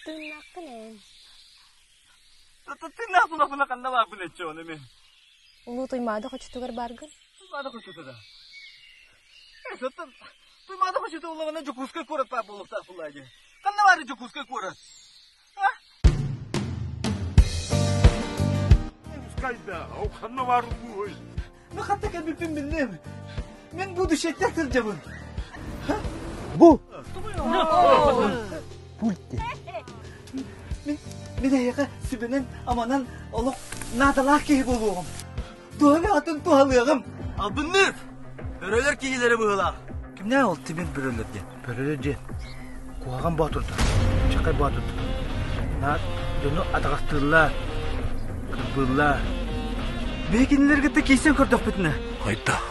Тыыннааххын эн. Тыыннаах булахпына ханна баарбын эччэ ону мен. Улуу Туймаада хочотугар бааргын? Туймаада хочотугар. Туймаада хочоту улаҕана Дьокуускай куорат баар буолуохтаах буоллаа дии. Ханна баар Дьокуускай куорат? Дьокуускайда, ол ханна баар улууһуй? Ну хатта кэлбиппин биллим. Мин будущеттер сылдьабын. Бу. Пульт. Мин мин эһиэхэ сүбэнэн аманан олох наадалаах киһи буолуоҕум. Туһаны атын туһалыаҕым. Албынныыр. Бөрөлөр киһилэрэ быһыылаах. Кимнээх ол тимир бөрөлөр диэн? Бөрөлөр диэн куһаҕан боотурдар, чахай боотурдар. Наар дьону атаҕастыыллар, кырбыыллар. Биһи кинилэргэ киирсэн көрдөхпүтүнэ. Хайдах?